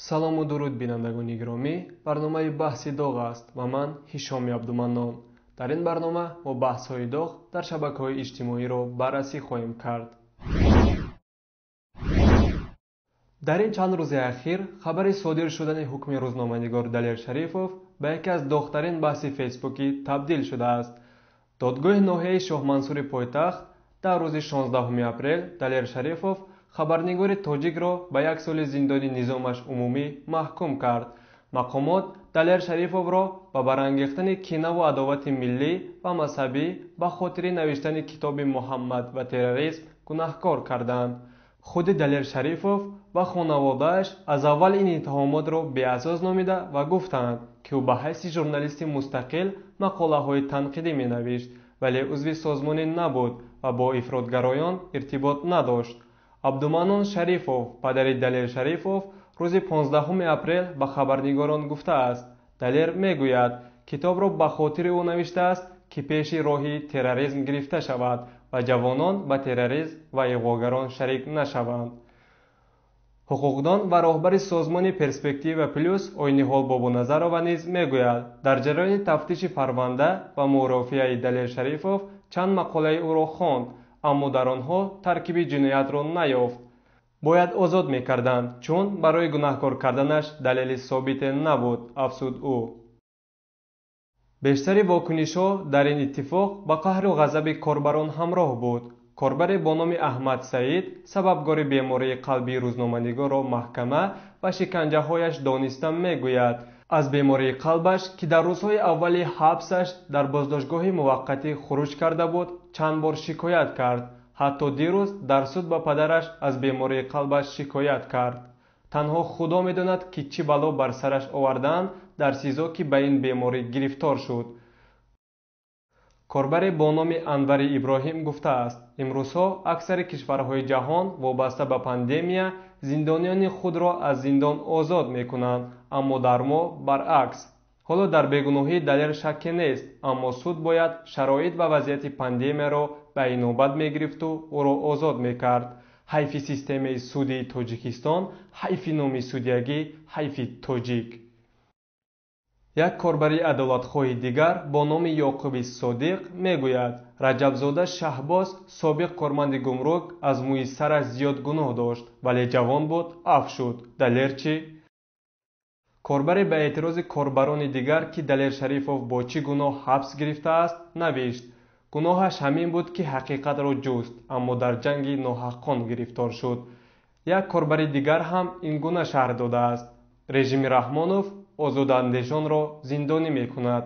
Салому дуруд, бинандагони гиромӣ. Барномаи «Баҳси доғ» аст ва ман Ҳишоми Абдуманнон. Дар ин барнома мо баҳсҳои доғ дар шабакаҳои иҷтимоиро баррасӣ хоҳем кард. Дар ин чанд рӯзи ахир хабари содир шудани ҳукми рӯзноманигор Далер Шарифов ба яке аз доғтарин баҳси фейсбукӣ табдил шудааст. Додгоҳи ноҳияи Шоҳмансури пойтахт дар рӯзи 16 апрел Далер Шарифов, хабарнигори тоҷикро, ба як соли зиндони низомаш умумӣ маҳкум кард. Мақомот Далер Шарифовро ба барангехтани кинаву адовати миллӣ ва мазҳабӣ ба хотири навиштани китоби «Муҳаммад ва терроризм» гунаҳкор карданд. Худи Далер Шарифов ва хонаводааш аз аввал ин иттиҳомотро беасос номида ва гуфтанд, ки ӯ ба ҳайси журналисти мустақил мақолаҳои танқидӣ менавишт, вале узви созмонӣ набуд ва бо ифротгароён иртибот надошт. Абдуманнон Шарифов, падари Далер Шарифов, рӯзи 15 апрел ба хабарнигорон гуфтааст: Далер мегӯяд, китобро ба хотири ӯ навиштааст, ки пеши роҳи терроризм гирифта шавад ва ҷавонон ба терроризм ва иғвогарон шарик нашаванд. Ҳуқуқдон ва роҳбари созмони «Перспектива Плюс» Ойниҳол Бобоназарова низ мегӯяд, дар ҷараёни тафтиши парванда ва мурофиаи Далер Шарифов чанд мақолаи ӯро хонд, аммо дар онҳо таркиби ҷиноятро наёфт. Бояд озод мекарданд, чун барои гунаҳкор карданаш далели собите набуд, афзуд ӯ. Бештари вокунишҳо дар ин иттифоқ ба қаҳру ғазаби корбарон ҳамроҳ буд. Корбаре бо номи Аҳмад Саид сабабгори бемории қалбии рӯзноманигорро маҳкама ва шиканҷаҳояш дониста мегӯяд: аз бемории қалбаш, ки дар рӯзҳои аввали ҳабсаш дар боздоштгоҳи муваққатӣ хуруҷ карда буд, чанд бор шикоят кард. Ҳатто дирӯз дар суд ба падараш аз бемории қалбаш шикоят кард. Танҳо Худо медонад, ки чӣ бало бар сараш овардаанд дар СИЗО, ки ба ин беморӣ гирифтор шуд. Корбаре бо номи Анвари Иброҳим гуфтааст: имрӯзҳо аксари кишварҳои ҷаҳон вобаста ба пандемия зиндониёни худро аз зиндон озод мекунанд, аммо дар мо баръакс. Ҳоло дар бегуноҳии Далер шакке нест, аммо суд бояд шароит ва вазъияти пандемияро ба инобат мегирифту ӯро озод мекард. Ҳайфи системаи судии Тоҷикистон, ҳайфи номи судиягӣ, ҳайфи тоҷик. Як корбари адолатхоҳи дигар бо номи Ёқуби Содиқ мегӯяд: Раҷабзода Шаҳбоз, собиқ корманди гумрук, аз мӯи сараш зиёд гуноҳ дошт, вале ҷавон буд, афв шуд. Далер чӣ? Корбаре ба эътирози корбарони дигар, ки Далер Шарифов бо чӣ гуноҳ ҳабс гирифтааст, навишт: гуноҳаш ҳамин буд, ки ҳақиқатро ҷуст, аммо дар ҷанги ноҳаққон гирифтор шуд. Як корбари дигар ҳам ин гуна шарҳ додааст: режими Раҳмонов озодаандешонро зиндонӣ мекунад.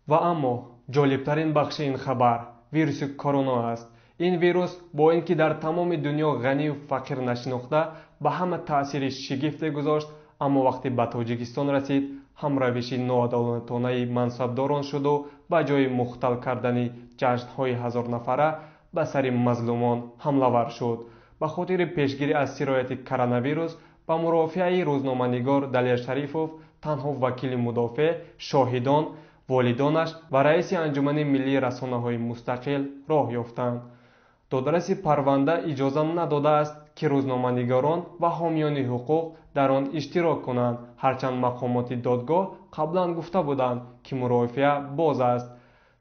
Ва аммо ҷолибтарин бахши ин хабар вируси корона аст. Ин вирус бо ин ки дар тамоми дунё ғанию фақир нашинохта ба ҳама таъсири шигифте гузошт, аммо вақте ба Тоҷикистон расид, ҳам равиши ноадолатонаи мансабдорон шуду ба ҷои мухтал кардани ҷашнҳои ҳазорнафара ба сари мазлумон ҳамлавар шуд. Ба хотири пешгирӣ аз сирояти коронавирус ба мурофиаи рӯзноманигор Далер Шарифов танҳо вакили мудофеъ, шоҳидон, волидонаш ва раиси Анҷумани миллии расонаҳои мустақил роҳ ёфтанд. Додраси парванда иҷоза надодааст, ки рӯзноманигорон ва ҳомиёни ҳуқуқ дар он иштирок кунанд, ҳарчанд мақомоти додгоҳ қаблан гуфта буданд, ки мурофиа боз аст.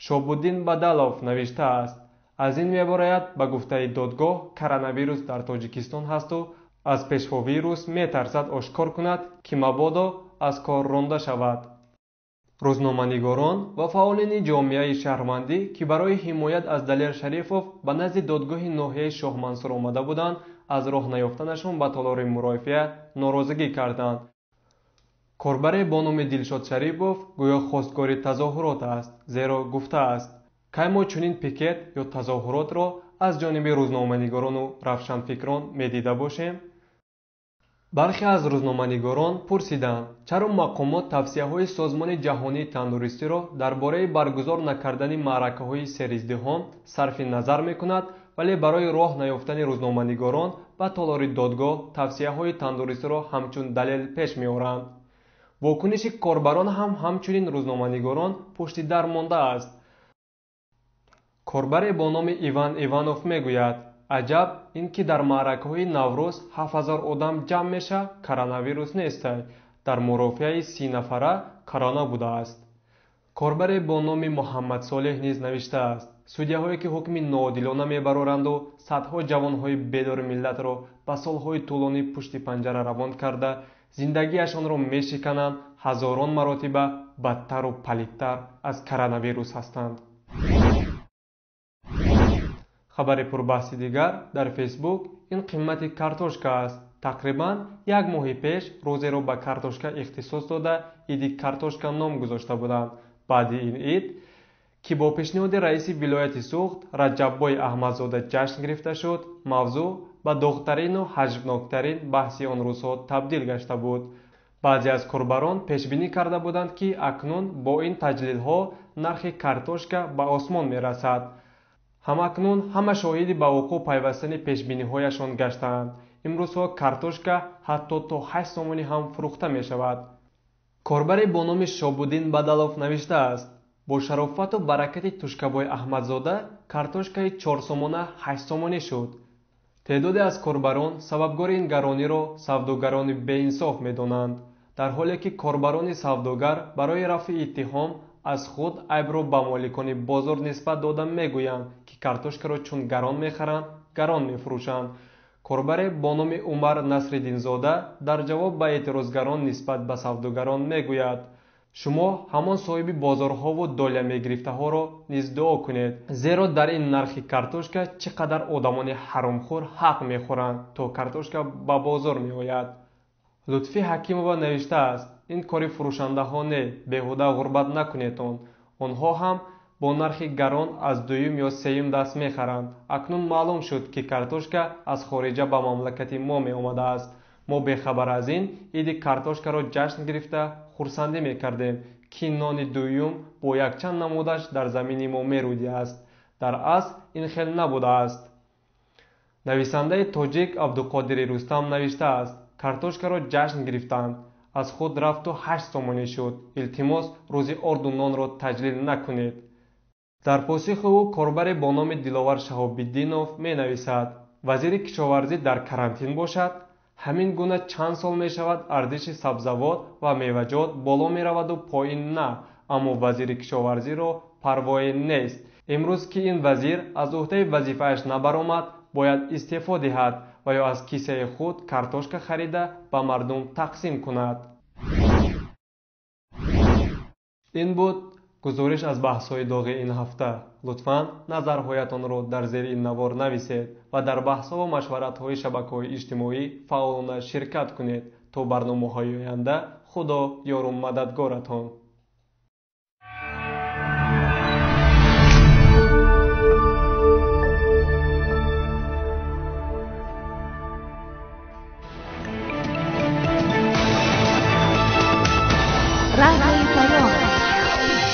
Шобуддин Бадалов навиштааст: аз ин мебарояд, ба гуфтаи додгоҳ коронавирус дар Тоҷикистон ҳасту аз пешвовирус метарсад ошкор кунад, ки мабодо аз кор ронда шавад. Рӯзноманигорон ва фаъолини ҷомеаи шаҳрвандӣ, ки барои ҳимоят аз Далер Шарифов ба назди додгоҳи ноҳияи Шоҳмансур омада буданд, аз роҳ наёфтанашон ба толори мурофиа норозигӣ карданд. Корбаре бо номи Дилшод Шарипов гӯё хостгори тазоҳурот аст, зеро гуфтааст: кай мо чунин пикет ё тазоҳуротро аз ҷониби рӯзноманигорону равшанфикрон медида бошем? Бархе аз рӯзноманигорон пурсиданд, чаро мақомот тавсияҳои Созмони ҷаҳонии тандурустиро дар бораи баргузор накардани маъракаҳои сериздиҳом сарфи назар мекунад, вале барои роҳ наёфтани рӯзноманигорон ба толори додгоҳ тавсияҳои тандурустиро ҳамчун далел пеш меоранд. Вокуниши корбарон ҳам ҳамчунин рӯзноманигорон пушти дар мондааст. Корбаре бо номи Иван Иванов мегӯяд: Аҷаб ин ки дар маъракаҳои Наврӯз 7000 одам ҷамъ меша, коронавирус нестай. Дар мурофиаи 30 нафара корона будааст. Корбаре бо номи Муҳаммад Солеҳ низ навиштааст: судяҳое ки ҳукми ноодилона мебароранду садҳо ҷавонҳои бедори миллатро ба солҳои тӯлонӣ пушти панҷара равон карда, зиндагиашонро мешикананд, ҳазорон маротиба бадтару палидтар аз коронавирус ҳастанд. Хабари пурбаҳси дигар дар Фейсбук ин қимати картошка аст. Тақрибан як моҳи пеш рӯзеро ба картошка ихтисос дода, иди картошка ном гузошта буданд. Баъди ин ид, ки бо пешниҳоди раиси вилояти Суғд Раҷаббой Аҳмадзода ҷашн гирифта шуд, мавзӯъ ба доғтарину ҳаҷвноктарин баҳси он рӯзҳо табдил гашта буд. Баъзе аз корбарон пешбинӣ карда буданд, ки акнун бо ин таҷлилҳо нархи картошка ба осмон мерасад. Ҳамакнун ҳама шоҳиди ба вуқӯъ пайвастани пешбиниҳояшон гаштаанд. Имрӯзҳо картошка ҳатто то 8 сомонӣ ҳам фурӯхта мешавад. Корбаре бо номи Шобуддин Бадалов навиштааст: бо шарофату баракати Тушкабой Аҳмадзода картошкаи 4 сомона 8 сомонӣ шуд. Теъдоде аз корбарон сабабгори ин гарониро савдогарони беинсоф медонанд, дар ҳоле ки корбарони савдогар барои рафъи иттиҳом аз худ айбро ба моликони бозор нисбат дода мегӯянд, ки картошкаро чун гарон мехаранд, гарон мефурӯшанд. Корбаре бо номи Умар Насриддинзода дар ҷавоб ба эътирозгарон нисбат ба савдогарон мегӯяд: шумо ҳамон соҳиби бозорҳову доля мегирифтаҳоро низ дуо кунед, зеро дар ин нархи картошка чӣ қадар одамони ҳаромхӯр ҳақ мехӯранд, то картошка ба бозор меояд. Лутфӣ Ҳакимова навиштааст: ин кори фурӯшандаҳо не, беҳуда ғурбат накунедон. Онҳо ҳам бо нархи гарон аз дуюм ё сеюм даст мехаранд. Акнун маълум шуд, ки картошка аз хориҷа ба мамлакати мо меомадааст. Мо бехабар аз ин иди картошкаро ҷашн гирифта хурсандӣ мекардем, ки нони дуюм бо якчанд намудаш дар замини мо мерӯдиааст. Дар асл ин хел набудааст. Нависандаи тоҷик Абдуқодири Рустам навиштааст: картошкаро ҷашн гирифтанд, аз худ рафту 8 сомонӣ шуд. Илтимос, рӯзи орду нонро таҷлил накунед. Дар посухи ӯ корбаре бо номи Диловар Шаҳобиддинов менависад: вазири кишоварзӣ дар карантин бошад? Ҳамин гуна чанд сол мешавад арзиши сабзавот ва меваҷот боло мераваду поин на, аммо вазири кишоварзиро парвое нест. Имрӯз ки ин вазир аз уҳдаи вазифааш набаромад, бояд истеъфо диҳад ва ё аз кисаи худ картошка харида ба мардум тақсим кунад. Ин буд гузориш аз баҳсҳои доғи ин ҳафта. Лутфан назарҳоятонро дар зери ин навор нависед ва дар баҳсҳо ва машваратҳои шабакаҳои иҷтимоӣ фаъолона ширкат кунед. То барномаҳои оянда Худо ёру мададгоратон.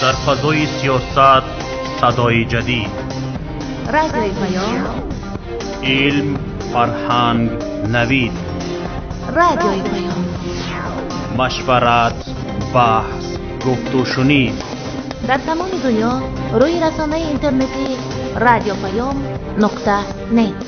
Дар фазои сиёсат садои ҷадид, Радиои Паём, илм, фарҳанг, навид, Радиои Паём, машварат, баҳс, гуфтушунид. Дар тамоми дунё рӯи расонаи интернетии радиопаём.нет.